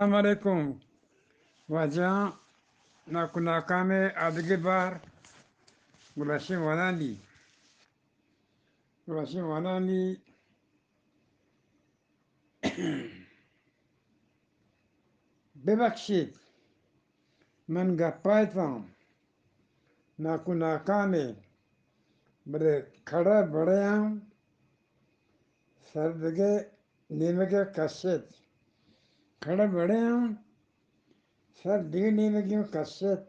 السلام علیکم۔ واجہاں، ناکو ناکام ءِ آدگہ بار گلاشیں وانانی، گلاشیں وانانی ببخشیت، من گپایتاں ناکو ناکام ءِ، بلے کڑا بڑے ہم سر دگہ نیمگ ءَ کشت۔ کڑا بڑے ہم سر دگہ نیمگ ءَ کشت۔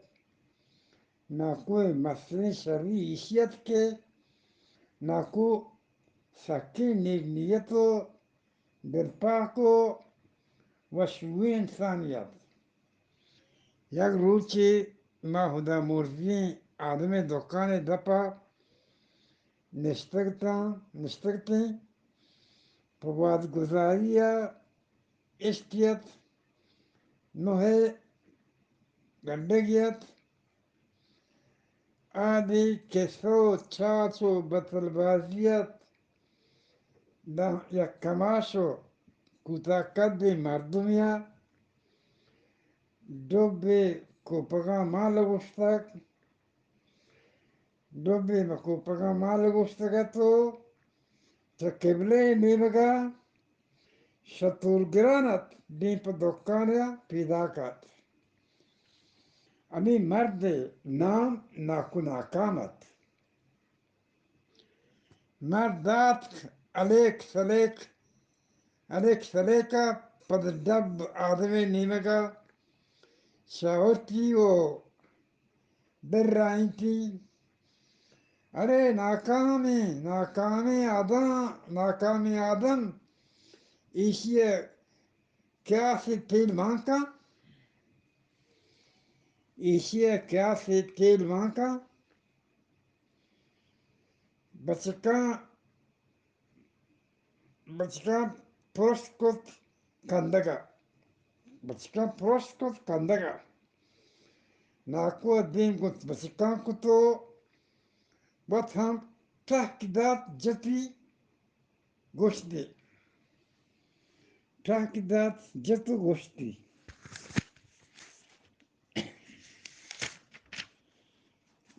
ناکو ءِ مستریں شری ایشی ات کہ ناکو سکیں نیک نیت و دلپاک و وشبوئیں انسانے ات۔ یک روچے ما ہدا مرزی ءِ آدم ءِ دکان ءِ دپ ءَ نشتگ اتاں، نشتگ اتیں۔ پہ وہد گزاری ءَ اشتی ات، نوہ ءِ گڈگی ات۔ آدی کسہ و چاچ و بتل بازی ات۔ داں یک کماش و کوتاہ قدیں مردمے ءَ ڈبے کوپگاں مال گوشتگ۔ ڈبے مہ کوپگاں مال گوشتگ ات و چہ قبلہ ءِ نیمگ ءَ شتول گران ات، دیم پہ دکان ءَ پیداک ات۔ ہمے مرد ءِ نام ناکو ناکام ات۔ مرد آتک، الیک سلیک، الیک سلیک ءَ پد ڈب آدم ءِ نیمگ ءَ شاورتی و برائینتی۔ اڑے ناکامیں، ناکامیں آدم، ناکامیں آدم، ایشی ءَ کیاسے تیل مان کن، ایشی ءَ کیاسے تیل مان کن۔ بچکاں، بچکاں پرشت کت کندگ ءَ۔ بچکاں پرشت کت کندگ ءَ۔ ناکو ءَ دیم گوں بچکاں کت و وت ہم ٹہک دات، جتی، گوشتی۔ ٹہک دات، جت و گوشتی۔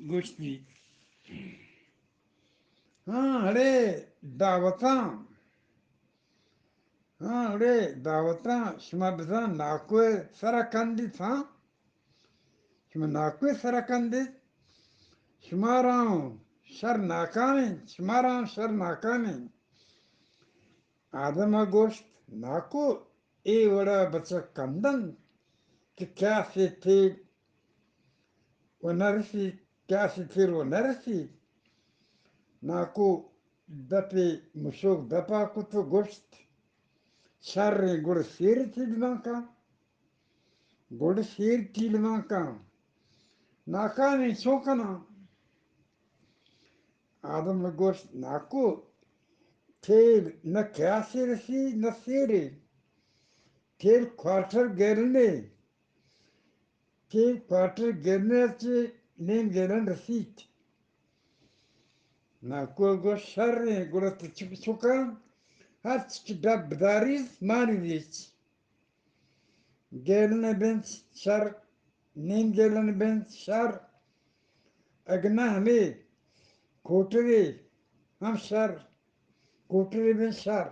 گوشتی، ہاں، اڑے دعوتاں، ہاں، اڑے دعوتاں شما بزاں ناکو ءِ سر ءَ کندیت، ہاں؟ شما ناکو ءِ سر ءَ کندیت؟ شمارا ہم شر ناکام انت، شمارا ہم شر ناکام انت۔ آدم ءَ گوشت، ناکو، اے وڑ ءَ بچک کند انت کہ کیاسے تیل و نہ رسیت، کیاسے تیل و نہ رسیت۔ ناکو دپے مشوک دپ ءَ کت و گوشت، شریں، گڑا سیر تیل مان کن، گڑا سیر تیل مان کن۔ ناکامیں، چون کناں؟ آدم ءَ گوشت، ناکو، تیل نہ کیاسے رسی، نہ سیرے۔ تیل کوارٹر گیلنے۔ تیل کوارٹر گیلنے ءَ چہ نیم گیلن رسیت۔ ناکو ءَ گوشت، شریں، گڑا تو چک چکاں ہرچ کہ ڈب بداریت، مانی دیت۔ گیلن بنت شر، نیم گیلن بنت شر، اگہ نہ ہمے کوٹرے ہم شر، کوٹرے بنت شر۔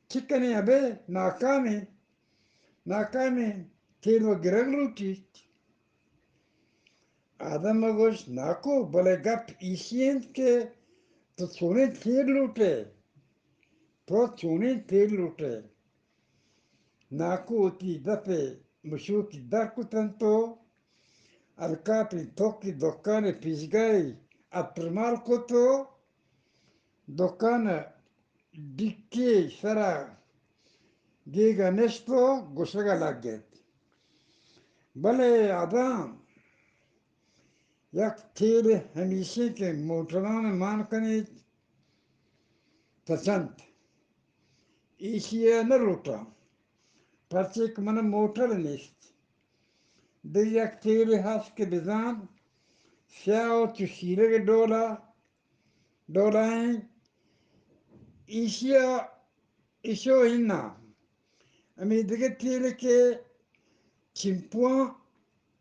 چی کنیں ابے؟ ناکامیں، ناکامیں، تیل و گرگ لوٹیت۔ آدم ءَ گوشت، ناکو، بلے گپ ایشی انت کہ تو چونیں تیل لوٹئے؟ تو چونیں تیل لوٹئے؟ ناکو وتی دپ ءِ مشوکی در کت انت و الکاپیں توکی دکان ءِ پیشگاہی اترمال کت و دکان ءِ ڈکی ءِ سرا گیگ ءَ نشت و گوشگ ءَ لگت، بلے آدم، یک تیلے ہمیشیں کہ موٹران ءَ مان کنیت، تچنت۔ ایشی ءَ نہ لوٹاں، پرچے کہ من ءَ موٹر نیست۔ دگہ یک تیلے ہست کہ بزان سیاہ و چو شیرگ ءِ ڈولا، ڈولائیں۔ ایشی ءَ ایشو اناں، ہمے دگہ تیل کہ چمپواں،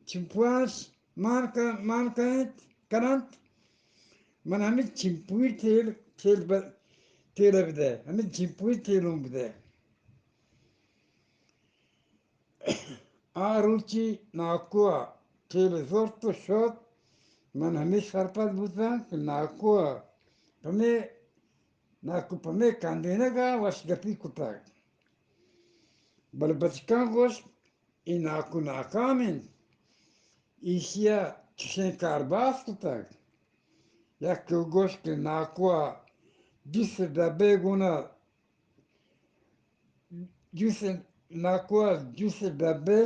چمپواں مان کن-، مان کنت، کننت، من ہمے چمپوی تیل، تیل ب-، تیل بدے، ہمے چمپوی تیلوں بدے۔ آ روچی ناکو ءَ تیل زرت و شت، من ہمے سرپد بوتاں کہ ناکو ءَ پمے، ناکو پمے کندینگ ءَ وش گپی کتگ۔ بلے بچکاں گوشت، اے ناکو ناکام انت، ایشی ءَ چشیں کار باز کتگ۔ یکے گوشت کہ ناکو ءَ جوس ڈبے گون ءَ، جوس، ناکو ءَ جوس ڈبے،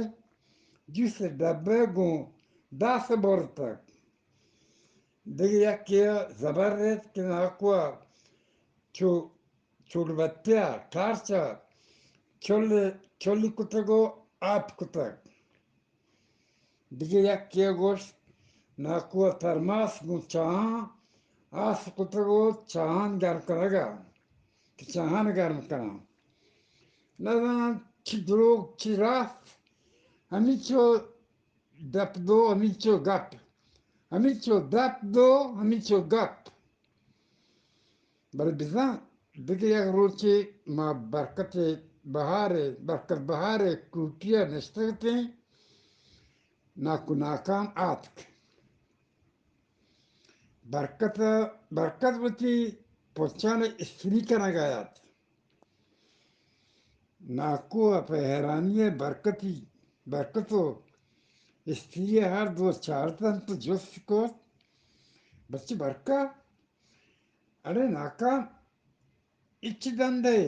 جوس ڈبے گوں دست برتگ۔ دگہ یکے ءَ زبر ات کہ ناکو ءَ چو چوڑبتی ءَ ٹارچ ءَ چل، چلی کتگ و آپ کتگ۔ دگہ یکے ءَ گوشت، ناکو ءَ ترماس گوں چاہاں آس کتگ و چاہاں گرم کنگ ءَ، کہ چاہاں گرم کناں۔ نزاناں چی دروگ، چی راست، ہمینچو دپ دو، ہمینچو گپ، ہمینچو دپ دو، ہمینچو گپ۔ بلے بزاں دگہ یک روچے ما برکت بہار ءَ، برکت بہار ءِ کوٹی ءَ نشتگ اتیں، ناکو ناکام آتک۔ برکت، برکت وتی پچان ءَ استری کنگ ءَ ات۔ ناکو ءَ پہ حیرانی ءَ برکتی، برکت و استری ءَ ہر دو چارت انت و جست کت، بچے برکت، اڑے ناکام، اچ دندے؟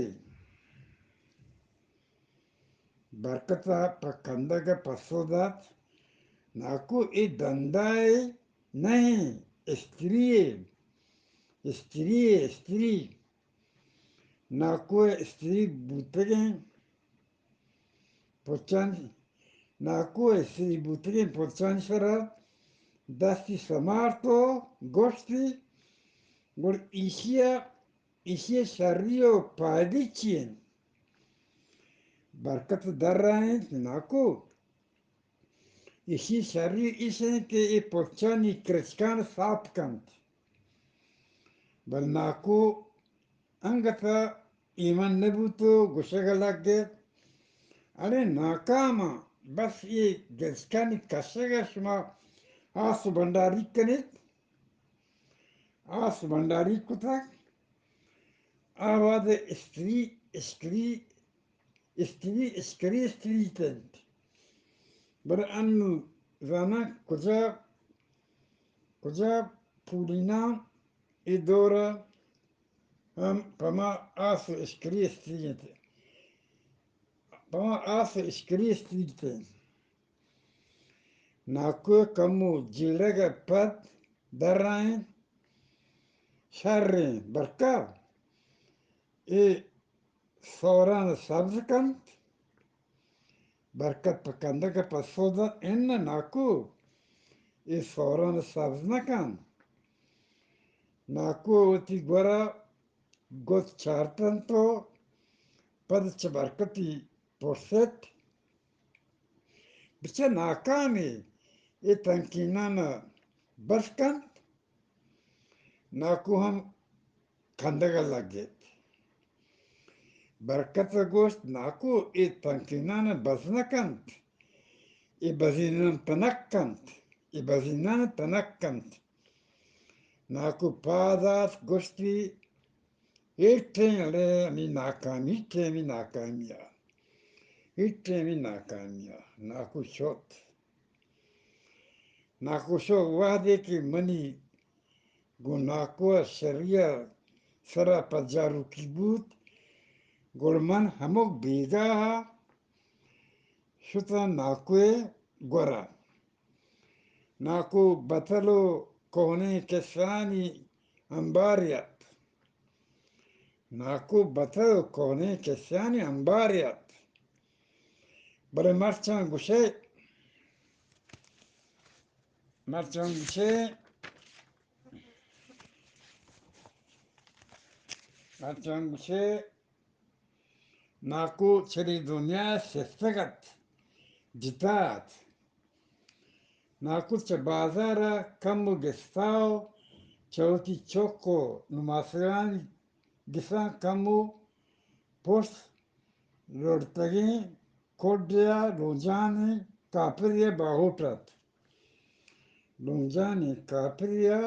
برکت ءَ پہ کندگ ءَ پسو دات، ناکو، اے دندائے نہ ایں، استری یے، استری یے، استری۔ ناکو ءَ استری بوتگیں پچانی، ناکو ءَ استری بوتگیں پچانی سرا دستی سمارت و گوشتی، گڑا ایشی ءَ، ایشی ءِ شری و پائدی چی انت؟ برکت درائینت، ناکو، ایشی شری ایش انت کہ اے پچانی کرچکان ساپ کنت۔ بل ناکو انگت ءَ ایمن نہ بوت و گوشگ ءَ لگت، اڑے ناکام آں، بس اے گچکانی کشگ ءَ شما آس و بنڈاری کنیت۔ آس بنڈاری کتگ۔ آ وہد ءَ استری، اشکری، استری، اشکری استریت انت۔ بلے انوں زاناں کجا، کجا پولینا اے دور ءَ ہم پما آس و اشکری استری انت۔ پما آس و اشکری استریت انت۔ ناکو کمو جیڑگ ءَ پد درائینت، شریں برکت، اے سوران سبز کنت۔ برکت پہ کندگ ءَ پسو دات، اناں ناکو، اے سوران سبز نہ کنت۔ ناکو وتی گور ءَ گد چارت انت و پد چہ برکتی پرس ایت، بچہ ناکامے، اے تنکینان ءَ بس کنت؟ ناکو ہم کندگ ءَ لگ ایت۔ برکت ءَ گوشت، ناکو، اے تنکینان ءَ بز نہ کنت، اے بزینان تنک کنت، اے بزینان تنک کنت۔ ناکو پاد آتک، گوشتی، اے ٹیم، اڑے ہمے ناکامی، ٹیمی ناکامی ءَ، اے ٹیمی ناکامی ءَ۔ ناکو شت۔ ناکو شت، وہدے کہ منی گوں ناکو ءِ شری ءِ سرا پجاروکی بوت، گڑا من ہمک بیگاہ ءَ شتاں ناکو ءِ گور ءَ۔ ناکو بتل و کوہنیں کسہانی امبارے ات۔ ناکو بتل و کوہنیں کسہانی امبارے ات۔ بلے مرچاں گوشئے، مرچاں گوشئے، مرچاں گوشئے، ناکو چرے دنیا ءَ سستگ ات، جتا ات۔ ناکو چہ بازار ءَ کمو گستا ءُ چہ وتی چک ءُ نماسگانی گساں کمو پشت لوٹتگیں کڈے ءَ لونجانیں کاپرے ءَ باہوٹ ات۔ لونجانیں کاپرے ءَ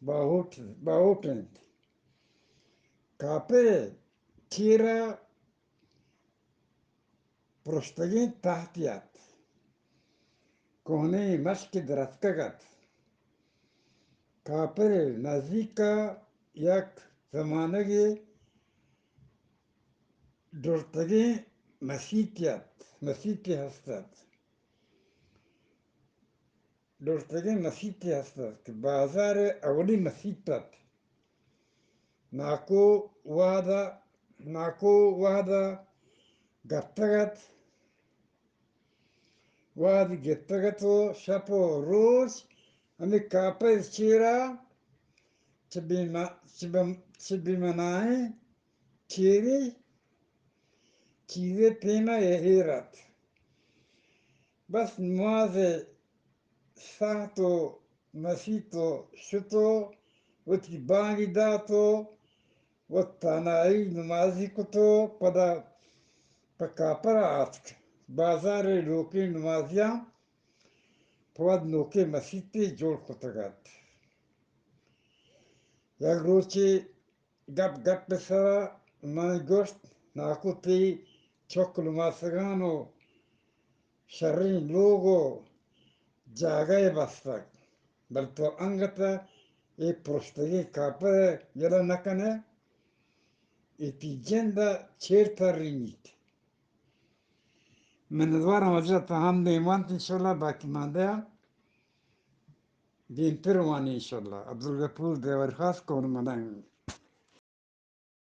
باہوٹ، باہوٹ انت۔ کاپر ءِ چیر ءَ پرشتگیں تہتے ات۔ کوہنیں مشکے دراتکگ ات۔ کاپر ءِ نزیک ءَ یک زمانگے ڈرتگیں مسیتے ات، مسیتے ہست ات۔ ڈرتگیں مسیتے ہست ات کہ بازار ءِ اولی مسیت ات۔ ناکو وہد ءَ، ناکو وہد ءَ گپتگ ات، وہد گپتگ ات ءُ شپ ءُ روچ ہمے کاپر ءِ چیر ءَ چہ بے ما-، چہ بے-، چہ بے منائیں چیرے چیزے پیم ءَ ایر ات۔ بس نماز ءَ ساہت ءُ مسیت ءَ شت ءُ وتی بانگی دات ءُ وت تہنائی نمازی کت ءُ پدا پہ کاپر ءَ آتک۔ بازار ءِ لوکیں نمازیاں پہ وت نوکیں مسیتے جوڑ کتگ ات۔ یک روچے گپ گپ ءِ سرا من گوشت، ناکو تئی چک نماسگان ءُ شریں لوگ ءُ جاگہ ءَ بستگ، بلے تو انگت ءَ اے پرشتگیں کاپر ءَ یلہ نہ کن ئے، اے تئی جند ءَ چیر ترینیت۔ منتوارم واجہ، تو ہم دیم وانت انشاءاللہ، باقی ماندہ دیمتر وانی انشاءاللہ۔ عبدالغفور دیوار خاص کون ملنگ۔